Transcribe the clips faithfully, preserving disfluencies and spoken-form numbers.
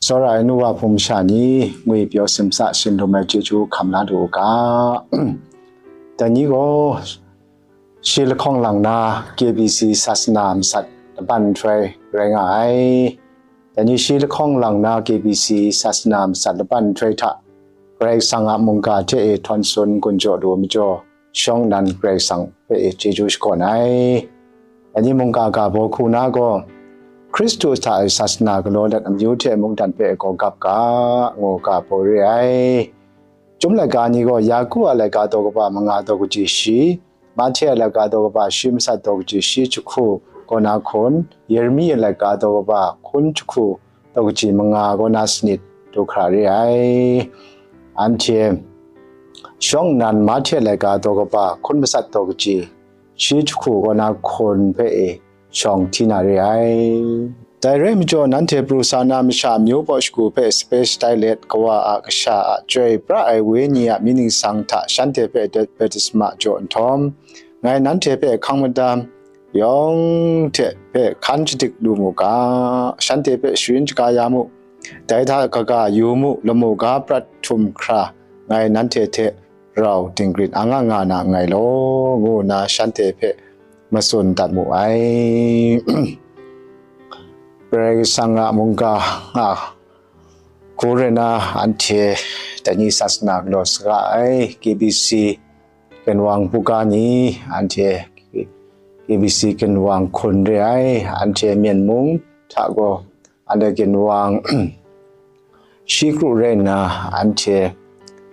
Tsawra ai nu wa hpung masha ni, ngwi pyaw simsa shin lum ai chyeju hkam la du u ga. Dai ni gaw, shi lahkawng lang na K B C sasana masat laban nhtoi rai nga ai. Dai ni shi lahkawng lang na K B C sasana masat laban nhtoi hta, Karai Kasang a mungga hte e htawn sun gun jaw lu majaw, shawng nnan Karai Kasang hpe e chyeju shakawn ai. Dai ni mungga ga baw hku na gaw, Hkristu hta e sasana galaw let amyu hte mungdan hpe e gaw gap ga, ngu ga baw re ai. Chyum laika ni gaw, Yaku a laika daw kaba manga daw kaji shi, Mahte a laika daw kaba shi masat daw kaji shi jahku kaw na hkun, Yeremi a laika daw kaba hkun jahku daw kaji manga kaw na sanit du hkra re ai. Anhte shawng nnan Mahte a laika daw kaba hkun masat daw kaji shi jahku kaw na hkun hpe e shawng hti na re ai. Dai rai majaw, nanhte pru sa na masha amyu baw shagu hpe sape shatai let, Kawa a Kasha a Chyoi pra ai Wenyi a mying ningsang hta shanhte hpe baptisma jaw nhtawm, ngai nanhte hpe hkang madam yawng hte hpe hkan shadik lu mu ga, shanhte hpe sharin shaga ya mu, dai hta kaga yu mu, lamu ga prat htum hkra ngai nanhte hte rau dinggrit ang nga nga na nngai law, ngu nna shanhte hpe matsun dat mu ai. Karai Kasang a mungga nga hku rai na, anhte dai ni sasana galaw saga ai K B C ginwang buga ni, anhte K B C ginwang hkun re ai, anhte Myen mung hta gaw, anhte ginwang shi kru rai nna, anhte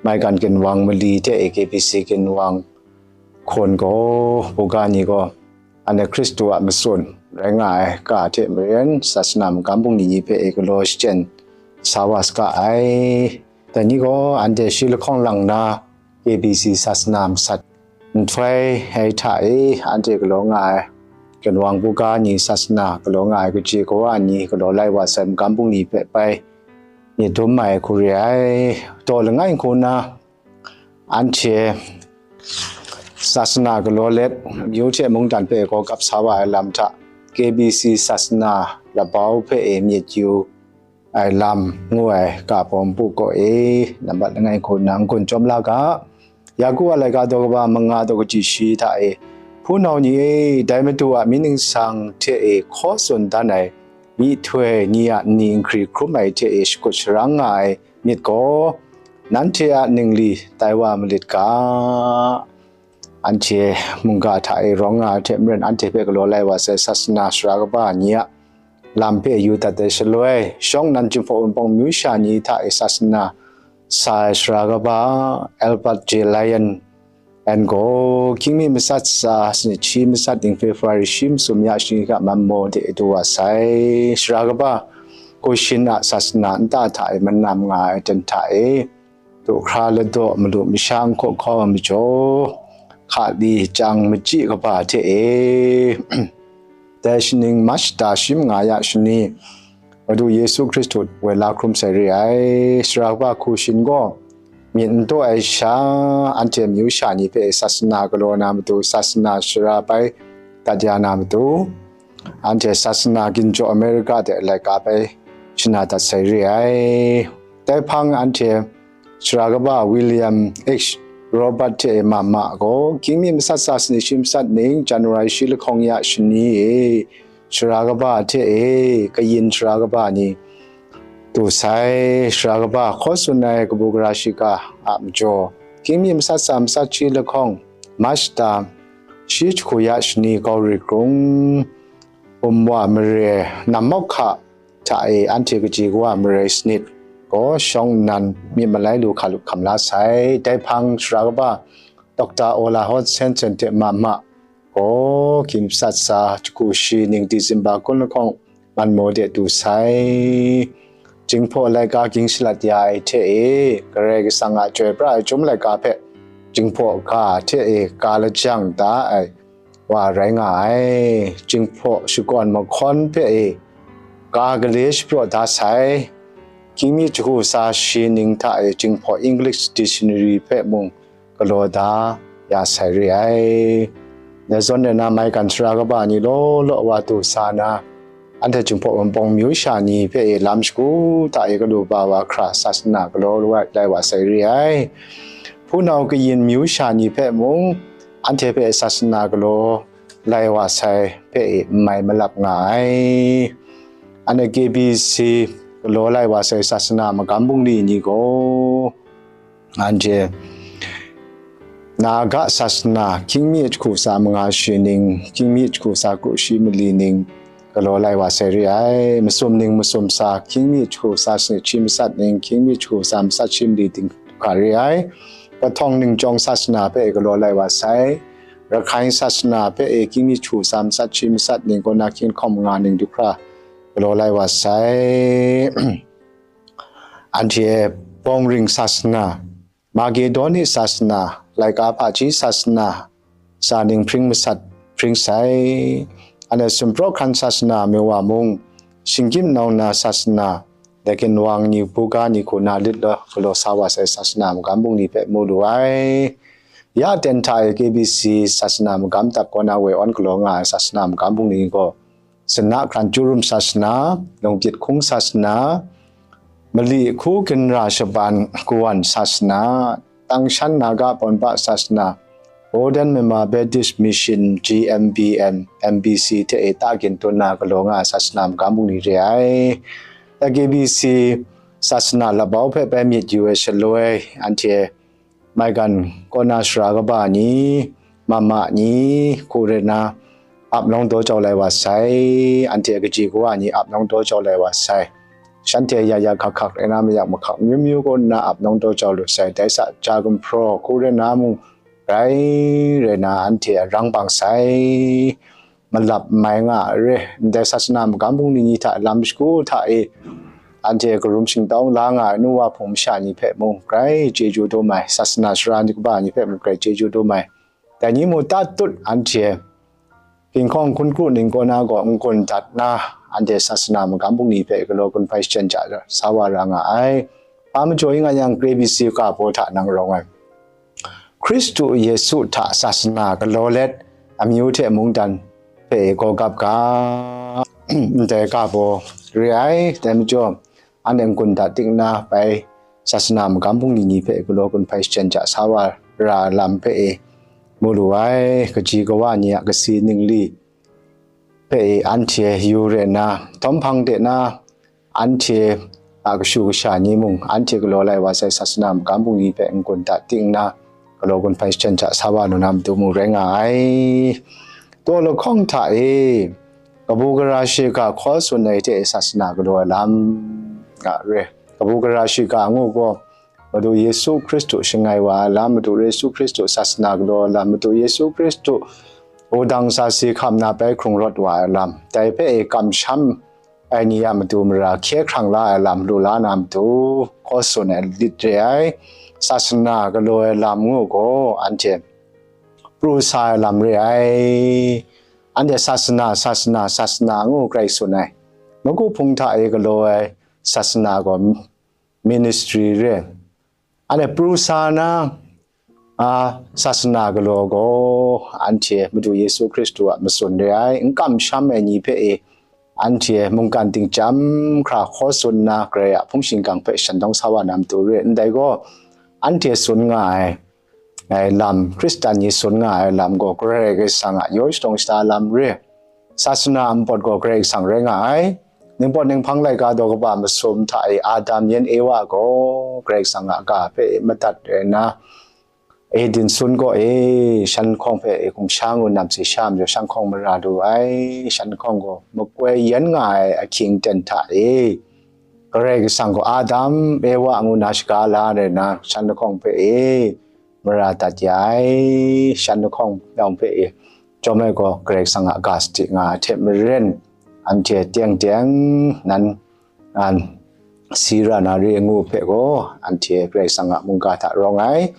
maigan ginwang mali hte e K B C ginwang hkun gaw, buga ni gaw, anhte Hkristu a matsun rai nga ai ga hte maren, sasana magam bungli ni hpe e galaw shachyen sa wa saga ai. Dai ni gaw, anhte shi lahkawng lang na K B C sasana masat nhtoi ai hta e, anhte galaw nga ai ginwang buga ni, sasana galaw nga ai kaji kawa ni galaw lai wa sai, magam bungli hpe bai myit dum ai hku re ai. Daw langai hku na, anhte sasana galaw let, amyu hte mungdan hpe gaw gap sa wa ai lam hta, K B C sasana labau hpe e myit yu ai lam ngu ai ga baw npu kaw e, nambat langai hku nna n-gun chyawm la ga. Yaku a laika daw kaba manga daw kaji shi hta e, hpunau ni e, dai Madu a mying ningsang hte e hkaw tsun dan ai myihtoi ni a nni nkri hkrum ai hte e shakut sharang nga ai myit gaw, nanhte a ningli tai wa malit ga. Anhte mungga hta e rawng nga ai hte maren, anhte hpe galaw lai wa sai, sasana sara kaba ni a lam hpe yu dat ai shaloi, shawng nnan Jinghpaw Wunpawng myu sha ni hta e sasana sa ai sara kaba Albert J Lyon N gaw, Hkying mi matsat tsa sanit shi matsat ning February shi masum ya shani hta Manmaw de du wa sai. Sara kaba Kushin a sasana nta hta e manam nga ai ten hta e, du hkra ladaw malu masha n hkaw hkaw ai majaw, hkali chyang machyi kaba hte e, dai shaning Mashta shi manga ya shani, Madu Yesu Hkristu woi la hkrum sai re ai. Sara kaba Kushin gaw myit n taw ai sha, anhte myu sha ni hpe sasana galaw na matu, sasana sara bai dat ya na matu, anhte sasana ginjaw America de laika bai shana dat sai re ai. Dai hpang anhte sara kaba William H Robert hte e ma ma gaw, Hkying mi matsat tsa sanit shi matsat ning January shi lahkawng ya shani e, sara kaba hte e kayin sara kaba ni du sai. Sara kaba hkaw tsun ai kabu gara shiga a majaw, Hkying mi matsat tsa matsat shi lahkawng Mashta shi jahku ya shani Gauri Krung, Umwa mare Namawk hka hta e anhte kaji kawa mare sanit gaw shawng nnan myit malai lu hkalup hkam la sai. Dai hpang sara kaba Doctor Ola Hot Sensen hte ma ma gaw, Hkying mi matsat tsa jahku shi ning December kun lahkawng Manmaw de du sai. Jinghpaw laika ging shalat ya ai hte e, Karai Kasang a chyoi pra ai chyum laika hpe Jinghpaw ga hte e ka lajang da ai wa rai nga ai. Jinghpaw shakawn mahkawn hpe e ka gale shapraw da sai. Hkying mi jahku tsa shi ning hta e Jinghpaw English Dictionary hpe mung galaw da ya sai re ai. Dai zawn e na maigan sara kaba ni law law wa du sa na, anhte Jinghpaw Wunpawng myu sha ni hpe e lam shagu hta e galu ba wa hkra sasana galaw lai wa sai re ai. Hpunau kayin myu sha ni hpe mung anhte hpe sasana galaw lai wa sai hpe e n mai malap nga ai. Anhte K B C galaw lai wa sai sasana magam bungli ni gaw, anhte Naga sasana, hkying mi jahku tsa manga shi ning, hkying mi jahku tsa kru shi mali ning, galaw lai wa sai re ai. Masum ning masum tsa, hkying mi jahku tsa sanit shi matsat ning, hkying mi jahku tsa matsat shi mali ting hkra re ai. Kahtawng ning chyawng sasana hpe galaw lai wa sai. Rakhine sasana hpe e hkying mi jahku tsa matsat shi matsat ning kaw na hkying hkawng manga ning du hkra galaw lai wa sai. Anhte Bawngring sasana, Magedoni sasana, laika hpaji sasana, sa ning hpring masat hpring sai. Anhte sumpraw hkan sasana me wa mung, shinggyim nau na sasana, Dakin wang ni, buga ni hku na lit law galaw sa wa sai sasana magam bungli hpe mu lu ai. Ya ten hta e K B C sasana magam dak kaw na woi awn galaw nga ai sasana magam bungli gaw, Sana Hkran Churum sasana, Lungpyit Hkung sasana, Mali Hku Ginra Shaban Kawan sasana, Tangshan Naga Pawnpa sasana, Golden Myanmar Baptist Mission G M B M, M B C hte e ta gin tun na galaw nga ai sasana magam bungli re ai. K B C sasana labau hpe bai myit yu ai shaloi, anhte maigan kaw na sara kaba ni, mama ni, hku rai na, ap nawng daw jau lai wa sai, anhte kaji kawa ni ap nawng daw jau lai wa sai. Shanhte ya ya hkak hkak rai na, mayak mahkak myu myu kaw nna ap nawng daw jau lu sai. Dai sa, ja gumhpraw hku rai na mung rai, rai na anhte a rang bang sai. Malap mai nga re, ndai sasana magam bungli ni hta lam shagu hta e, anhte karum shingtawng la nga ai nu wa hpung masha ni hpe mung grai chyeju dum ai, sasana sara ni kaba ni hpe mung grai chyeju dum ai. Dai ni mung tatut anhte ginhkawng hkun kru ning kaw na gaw n-gun dat na, anhte sasana magam bungli hpe galaw gun hpai shachyen ja sa wa ra nga ai. Hpa majaw i nga yang, K B C ga baw hta nang rawng ai. Hkristu Yesu hta sasana galaw let, amyu hte mungdan hpe gaw gap ga, ndai ga baw re ai. Dai majaw, anhte n-gun dat tik nna bai sasana magam bungli ni hpe galaw gun hpai shachyen ja sa wa ra lam hpe e mu lu ai. Kaji kawa ni a kasi ningli hpe e anhte yu re nna, htawm hpang de na, anhte a kashu kasha ni mung, anhte galaw lai wa sai sasana magam bungli hpe n-gun dat tik nna, galaw gun hpai shachyen ja sa wa lu na matu mung rai nga ai. Taw lahkawng hta e, kabu gara shiga hkaw tsun ai hte sasana galaw ai lam nga re. Kabu gara shiga ngu gaw, Madu Yesu Hkristu shangai wa ai lam, Madu Yesu Hkristu sasana galaw ai lam, Madu Yesu Hkristu wudang sa si hkam na bai hkrung rawt wa ai lam, dai hpe e kamsham ai ni a matu mara hkye hkrang la ai lam lu la na matu, hkaw tsun ai lit re ai. Sasana galaw ai lam ngu gaw, anhte pru sa ai lam re ai. Anhte sasana, sasana, sasana ngu grai tsun ai. Makaw Hpung hta e galaw ai sasana gaw ministry re. Anhte pru sa na, a, sasana galaw gaw, anhte Madu Yesu Hkristu a matsun re ai, n kamsham ai ni hpe e, anhte mungkan ting chyam hkra hkaw tsun nna, Karai a hpung shingkang hpe shan dawng sa wa na matu re. Ndai gaw, anhte tsun nga ai, ai lam, Hkristan ni tsun nga ai lam gaw, Karai Kasang a yaw shadawng shada lam re. Sasana npawt gaw Karai Kasang rai nga ai. Ningpawt ninghpang laika daw kaba masum hta e Adam yan Ewa gaw Karai Kasang a ga hpe madat rai nna, Eden sun kaw e shan lahkawng hpe e hkum sha ngu nam si sha majaw, shan lahkawng mara lu ai. Shan lahkawng gaw makoi yan nga ai ahkying ten hta e Karai Kasang gaw Adam, Ewa ngu na shaga la rai nna, shan lahkawng hpe e mara dat ya ai. Shan lahkawng yawng hpe e, chyawm ai gaw Karai Kasang a ga sadi nga ai hte maren, anhte teng teng nan, an, si ra na re ngu hpe gaw, anhte Karai Kasang a mungga hta rawng ai.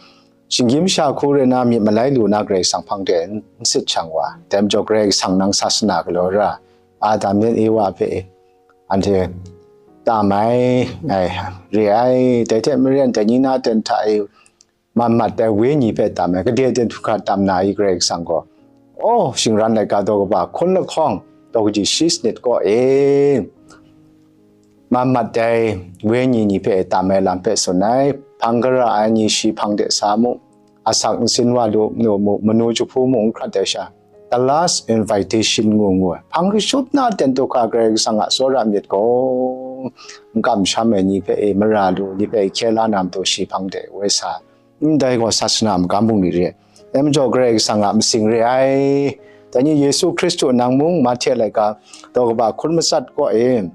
Shinggyim sha hku rai na myit malai lu na Karai Kasang hpang de n sit shang wa, dai majaw Karai Kasang nang sasana galaw ra, Adam yan Ewa hpe anhte tam ai, ai, re ai. Dai hte maren, dai ni na ten hta e, man mat ai wenyi hpe tam ai, gade ten hkra tam na i Karai Kasang gaw, aw, shingran laika daw kaba hkun lahkawng, daw kaji shi sanit kaw e, man mat ai wenyi ni hpe tam ai lam hpe tsun ai, hpang gara ai ni shi hpang de sa mu, asak nsin wa lu nu mu, manu jahpu mung n hkrat ai sha, the last invitation ngu ngu ai, hpang kashut na ten du hkra Karai Kasang a tsawra myit gaw, n kamsham ai ni hpe e mara lu, ni hpe e hkye la na matu shi hpang de woi sa, ndai gaw sasana magam bungli re ai. Dai majaw Karai Kasang a masing re ai. Dai ni Yesu Hkristu nang mung Mahte laika daw kaba hkun matsat kaw e,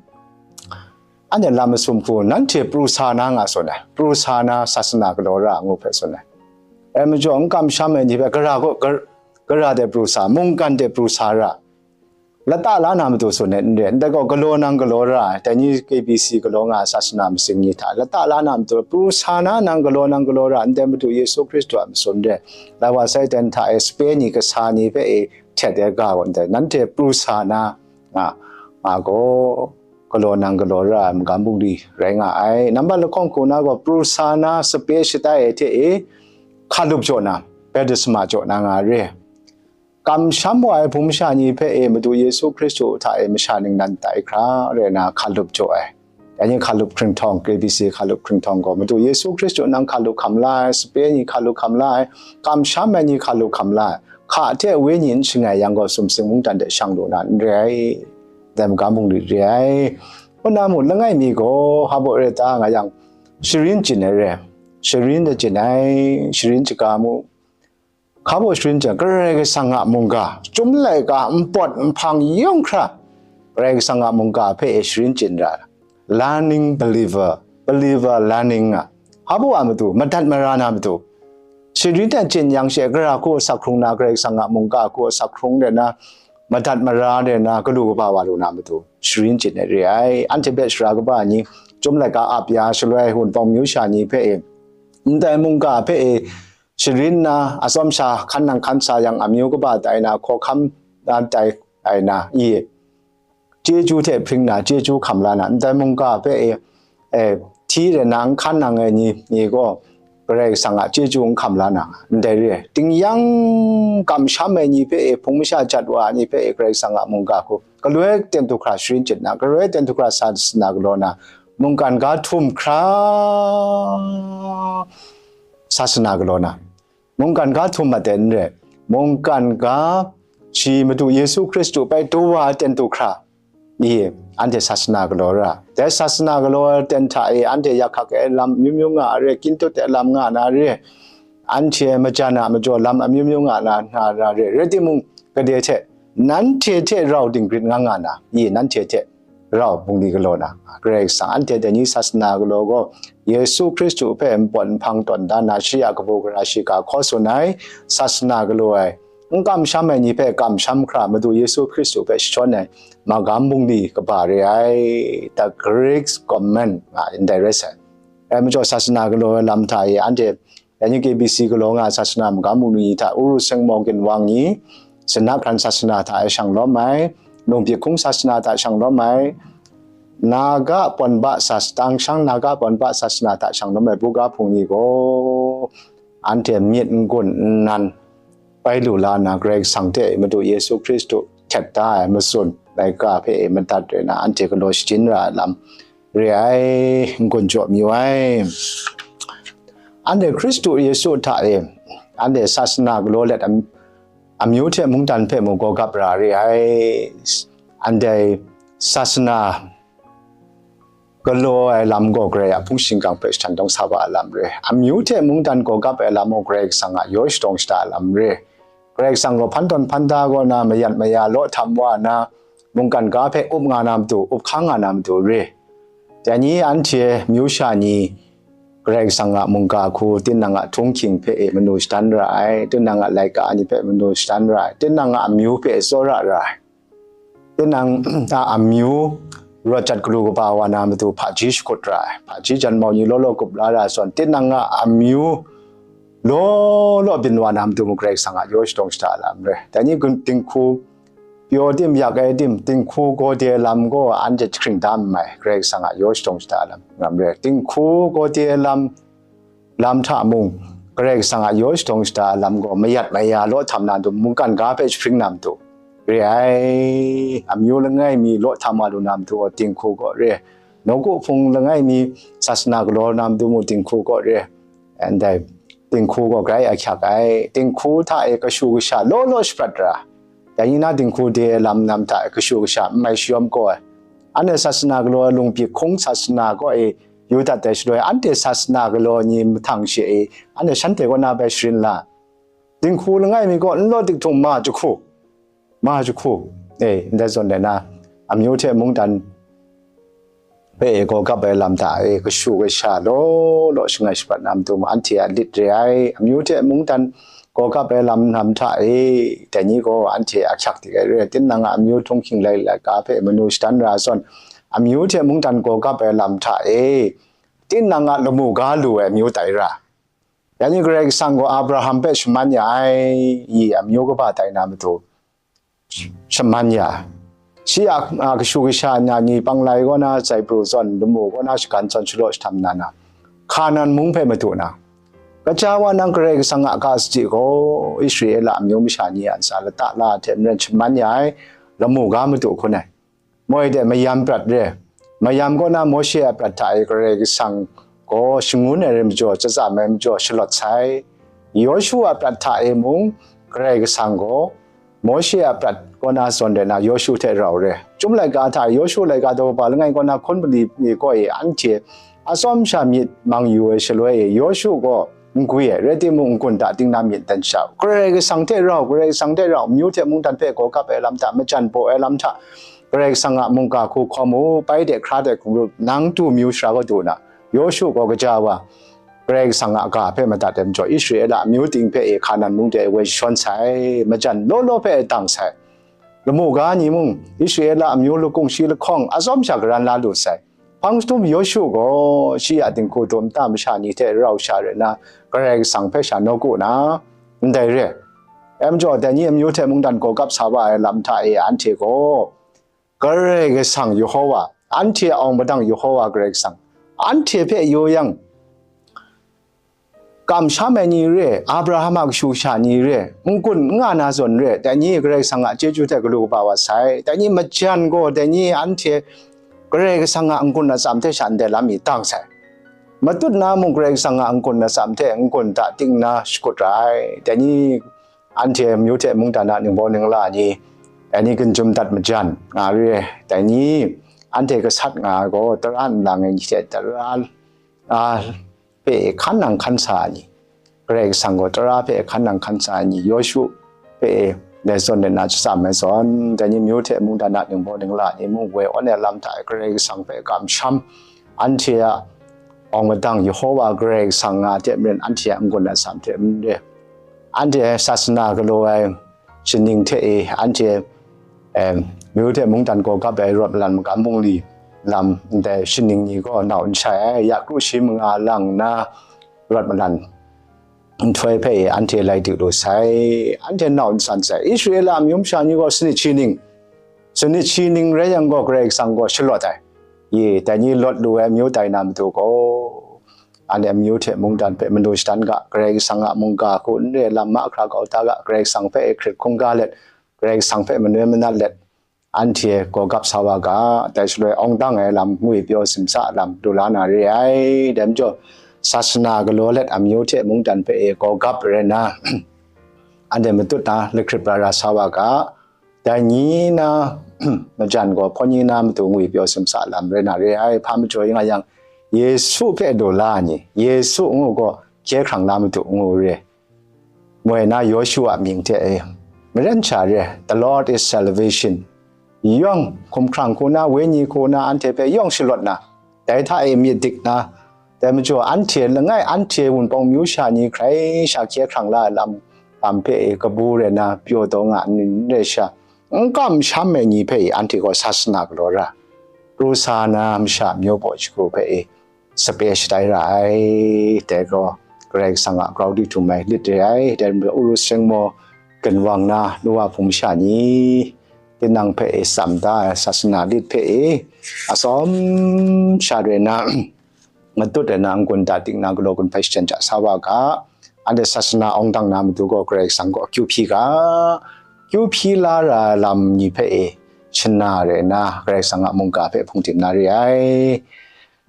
anhte lam masum hku nanhte pru sa na nga tsun ai, pru sa na sasana galaw ra ngu hpe tsun ai. Dai majaw n kamsham ai ni hpe gara gaw gar-, gara de pru sa, mungkan de pru sa ra, lata la na matu tsun ai n re, ndai gaw galaw nang galaw ra ai, dai ni K B C galaw nga ai sasana masing ni hta lata la na matu pru sa na nang galaw nang galaw ra, ndai Madu Yesu Hkristu a matsun re, lai wa sai ten hta e sape ni kasa ni hpe e htet ai ga gaw ndai nanhte pru sa na nga, nga gaw galaw nang galaw ra ai magam bungli rai nga ai. Nambat lahkawng hku na gaw pru sa na sape shatai ai hte e hkalup jaw na, baptisma jaw na nga re. Kamsham wa ai hpung masha ni hpe e Madu Yesu Hkristu hta e masha ningnan tai hkra re na hkalup jaw ai. Dai ni hkalup hkringhtawng, K B C hkalup hkringhtawng gaw Madu Yesu Hkristu nang hkalup hkam la ai, sape ni hkalup hkam la ai, kamsham ai ni hkalup hkam la ai, hka hte wenyi n shangai yang gaw sumsing mungdan de shang lu na n re ai, dai magam bungli re ai. Hpuna mu langai mi gaw hpa baw re ta nga yang, sharin chyin ai re, sharin da chyin ai, sharin chyaga mu, hka baw sharin chyin, Karai Kasang a mungga, chyum laika npawt nhpang yawng hkra, Karai Kasang a mungga hpe e sharin chyin ra, learning believer, believer learning a, hpa baw a matu, madat mara na matu, sharin dan chyin yang she, gara hku asak hkrung na, Karai Kasang a mungga hku asak hkrung de na, madat mara de na, galu kaba wa lu na matu, sharin chyin ai re ai. Anhte hpe sara kaba ni, chyum laika ap ya, shaloi Wunpawng myu sha ni hpe e, ndai mungga hpe e, sharin na, atsawm sha hkan nang hkan sa yang amyu kaba tai na, hkawhkam na tai ai na, i chyeju hte hpring na, chyeju hkam la na, ndai mungga hpe e, e, hti re na, n hkan nang ai ni, ni gaw, Karai Kasang a chyeju n hkam la na, ndai re ai. Tingyan kamsham ai ni hpe e, hpung masha jat wa ai ni hpe e, Karai Kasang a mungga hku, galoi ten du hkra sharin chyin na, galoi ten du hkra sasana galaw na, mungkan ga htum hkra, sasana galaw na, mungkan ga htum mat ai n re, mungkan ga shi Madu Yesu Hkristu bai du wa ai ten du hkra, i, anhte sasana galaw ra. Dai sasana galaw ai ten hta e anhte yak hkak ai lam amyu myu nga ai re, kyin tut ai lam nga na re, anhte majan a majaw lam amyu myu nga na, na, na re, rai timung, gade hte, nanhte hte rau dinggrit nga nga na, i, nanhte hte rau bungli galaw na, Karai Kasang anhte dai ni sasana galaw gaw, Yesu Hkristu hpe npawt nhpang tawn dan na, shi a kabu gara shiga hkaw tsun ai, sasana galaw ai, n kamsham ai ni hpe kamsham hkra, Madu Yesu Hkristu hpe jashawn ai, magam bungli kaba re ai, the great command nga ndai rai sai. Dai majaw sasana galaw ai lam hta e anhte, dai ni K B C galaw nga ai sasana magam bungli ni hta, Uru Seng Mawgin Wang ni, Sanhkran sasana hta e shang lawm ai, Lungpyik Hkung sasana hta shang lawm ai, Naga Pawnba sas-, Tangshang Naga Pawnba sasana hta shang lawm ai buga hpung ni gaw, anhte myit n-gun nnan bai lu la nna, Karai Kasang hte Madu Yesu Hkristu htet da ai matsun laika hpe e madat re na, anhte galaw shajin ra ai lam re ai, n-gun jaw mayu ai. Anhte Hkristu Yesu hta e, anhte sasana galaw let am-, amyu hte mungdan hpe mung gaw gap ra re ai. Anhte sasana galaw ai lam gaw Karai a hpung shingkang hpe jahtan dawng sa wa ai lam re. Amyu hte mungdan gaw gap ai lam gaw Karai Kasang a yaw shadawng shada ai lam re. Karai Kasang gaw hpan tawn hpan da kaw na, mayat maya law htam wa na, mungkan ga hpe up nga na matu, up hkang nga na matu re. Dai ni anhte myu sha ni Karai Kasang a mungga hku, tinang a htunghking hpe e manu shadan ra ai, tinang a laika ni hpe manu shadan ra ai, tinang a amyu hpe e tsawra ra ai, tinang a amyu rawt jat galu kaba wa na matu hpaji shakut ra ai, hpaji janmau ni law law gup la ra ai zawn, tinang a amyu law law byin wa na matu mung Karai Kasang a yaw shadawng shada ai lam re. Dai ni gun dinghku pyaw tim, yak ai tim, dinghku gaw de lam gaw anhte jahkring da mai, Karai Kasang a yaw shadawng shada ai lam, lam re. Dinghku gaw de lam, lam hta mung, Karai Kasang a yaw shadawng shada ai lam gaw mayat maya law htam na matu, mungkan ga hpe jahpring na matu, re ai, amyu langai mi law hta ma lu na matu gaw dinghku kaw re, nawku hpung langai mi sasana galaw na matu mung dinghku kaw re, ndai dinghku gaw grai ahkyak ai, dinghku hta e kashu kasha law law shaprat ra, dai ni na dinghku de lam nam hta e kashu kasha n mai shayawm kaw ai, anhte sasana galaw ai lungpyi hkung sasana kaw e yu dat ai shaloi, anhte sasana galaw ni mahtang she e, anhte shanhte kaw na bai sharin la, dinghku langai mi gaw n law dik htung ma jahku, ma jahku, e, ndai zawn dai na, amyu hte mungdan hpe e gaw gap ai lam hta e kashu kasha law law shangai shaprat na matu mung anhte a lit re ai, amyu hte mungdan gaw gap ai lam nam hta e, dai ni gaw anhte ahkyak dik ai re, tinang a amyu htunghking lai laika hpe manu shadan ra zawn, amyu hte mungdan gaw gap ai lam hta e, tinang a lamu ga lu ai amyu tai ra. Dai ni Karai Kasang gaw Abraham hpe shaman ya ai, i amyu kaba tai na matu shaman ya, shi a, a kashu kasha na ni panglai kaw na, zaipru zawn, lamu kaw na, shagan zawn, shalaw shatam na na, Hkanan mung hpe madu na, kaja wa nang Karai Kasang a ga sadi gaw Israela amyu masha ni a ntsa lata la hte maren shaman ya ai, lamu ga madu hkun ai. Moi de mayam prat re, mayam kaw na Mawshe a prat hta e Karai Kasang gaw shangun ai rai majaw, tsatsa mai majaw shalawt sai. Yawshu a prat hta e mung Karai Kasang gaw Mawshe a prat kaw na zawn rai na, Yawshu hte rau re. Chyum laika hta e, Yawshu laika daw ba langai kaw na hkun mali ni kaw e anhte atsawm sha myit mang yu ai shaloi e, Yawshu gaw n gwi ai, rai timung, n-gun hta ting na myit dan sha u. Karai Kasang hte rau, Karai Kasang hte rau, amyu hte mungdan hpe gaw gap ai lam hta, majan baw ai lam hta, Karai Kasang a mungga hku hkawm u, pai de hkra de hkrung lu, nang du myu sara kaw du na, Yawshu gaw kaja wa, Karai Kasang a ga hpe madat ai majaw, Israela amyu ting hpe e Hkanan mung de woi jashawn sai, majan law law hpe e dang sai. Lamu ga ni mung, Israela amyu lakung shi lahkawng atsawm sha garan la lu sai. Hpang jahtum Yawshu gaw shi a dinghku dum nta masha ni hte rau sha rai nna, Karai Kasang hpe sha nawku na, ndai re. Dai majaw, dai ni amyu hte mungdan gaw gap sa wa ai lam hta e anhte gaw, Karai Kasang Yehowa, anhte a awng padang Yehowa Karai Kasang, anhte hpe yu yang, kamsham ai ni re, Abraham a kashu kasha ni re, n-gun n nga na zawn re, dai ni Karai Kasang a chyeju hte galu kaba wa sai, dai ni majan gaw, dai ni anhte Karai Kasang a n-gun atsam hte sha ndai lam mi tang sai. Matut na mung Karai Kasang a n-gun atsam hte n-gun hta ting na shakut ra ai, dai ni anhte amyu hte mungdan a ningbaw ningla ni, dai ni ginjum dat majan nga re, dai ni anhte gasat nga ai gaw, tara nlang ai ni hte tara, a, hpe hkan nang hkan sa ai ni, Karai Kasang gaw tara hpe hkan nang hkan sa ai ni, Yawshu hpe dai zawn de na shatsam ai zawn, dai ni amyu hte mungdan a ningbaw ningla ni mung woi awn ai lam hta e Karai Kasang hpe kamsham, anhte a awng madang Yehowa Karai Kasang nga hte maren anhte a n-gun atsam hte maren, anhte sasana galaw ai shaning hte e, anhte, em, myu hte mungdan gaw gap ai rawt malan magam bungli lam ndai shaning ni gaw nau n shai ai, ya kru shi manga lang nna rawt malan nhtoi hpe e anhte lai du lu sai, anhte nau n san sai. Israela amyu masha ni gaw sanit shi ning, sanit shi ning rai yang gaw, Karai Kasang gaw shalawt ai. Ye, dai ni lawt lu ai amyu tai na matu gaw, anhte amyu hte mungdan hpe manu shadan ga, Karai Kasang a mungga hku n re lam mahkra kau hta ga, Karai Kasang hpe hkrit hkungga let, Karai Kasang hpe manoi manat let, anhte gaw gap sa wa ga, dai shaloi awng dang ai lam ngwi pyaw simsa lam du la na re ai. Dai majaw, sasana galaw let amyu hte mungdan hpe e gaw gap rai nna, anhte matut na lahkrit pra ra sa wa ga, dai ni na majan gaw hpaw ni na matu ngwi pyaw simsa lam rai na re ai. Hpa majaw nga yang, Yesu hpe daw la ai ni, Yesu ngu gaw hkye hkrang la matu ngu re. Moi na Yawshu a mying hte e, maren sha re, "The Lord is salvation." Yawng hkumhkrang hku na, wenyi hku na, anhte hpe yawng shalawt na, dai hta e myit dik na, dai majaw anhte langai, anhte Wunpawng myu sha ni hkrai sha hkye hkrang la ai lam, lam hpe e kabu rai na, pyaw taw nga ai ni n rai sha, n kamsham ai ni hpe e anhte gaw sasana galaw ra, pru sa na masha myu baw shagu hpe e sape shatai ra ai. Dai gaw, Karai Kasang a grau di htum ai lit re ai. Dai majaw, Uruseng maw, ginwang na, nu wa hpung masha ni, tinang hpe e tsam da ai sasana lit hpe e atsawm sha rai na, matut rai na, n-gun hta ting na, galaw gun hpe shachyen ja sa wa ga, anhte sasana awng dang na matu gaw, Karai Kasang gaw akyu hpyi ga, kyu hpyi la ra ai lam ni hpe e shana rai nna, Karai Kasang a mungga hpe hpungdim na re ai.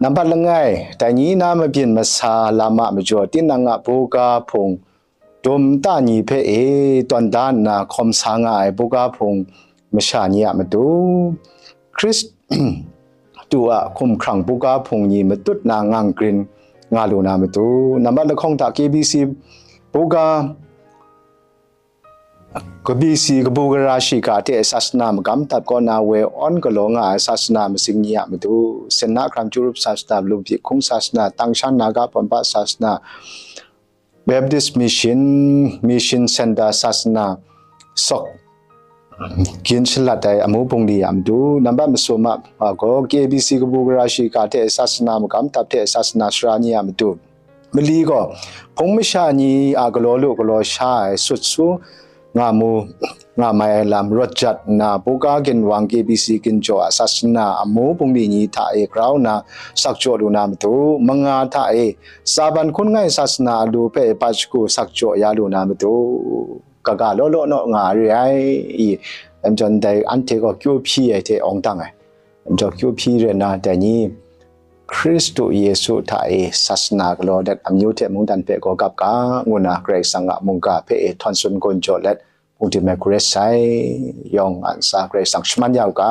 Nambat langai, dai ni na mabyin masa lam a majaw, tinang a buga hpung dum nta ni hpe e tawn da nna hkawm sa nga ai buga hpung masha ni a matu, Hkristu a hkumhkrang buga hpung ni matut na ngang grin nga lu na matu, nambat lahkawng hta K B C buga, K B C kabu gara shiga hte sasana magam dap kaw na woi awn galaw nga ai sasana masing ni a matu, Sinna Hkram Churup sasana, Lumpik Hkung sasana, Tangshan Naga Pawmpa sasana, Baptist Mission, Mission Center sasana, sawk gyin shalat ai amu bungli a matu, nambat masum a gaw, K B C kabu gara shiga hte sasana magam dap hte sasana sara ni a matu, mali gaw, hpung masha ni a galaw lu galaw sha ai sut su nga mu, nga mai ai lam rawt jat nna, buga ginwang K B C ginjaw a sasana amu bungli ni hta e grau nna sak jaw lu na matu, manga hta e Saban hkun ngai sasana alu hpe pat shagu sak jaw ya lu na matu, kaga law law naw nga re ai i, lam jawn dai anhte gaw kyu hpyi ai hte awng dang ai, lam jaw kyu hpyi re na dai ni, Hkristu Yesu hta e sasana galaw let amyu hte mungdan hpe gaw gap ga, ngu na Karai Kasang a mungga hpe e htawn tsun gun jaw let, hpungdim ai hku rai sai, yawng a ntsa Karai Kasang shaman ya u ga.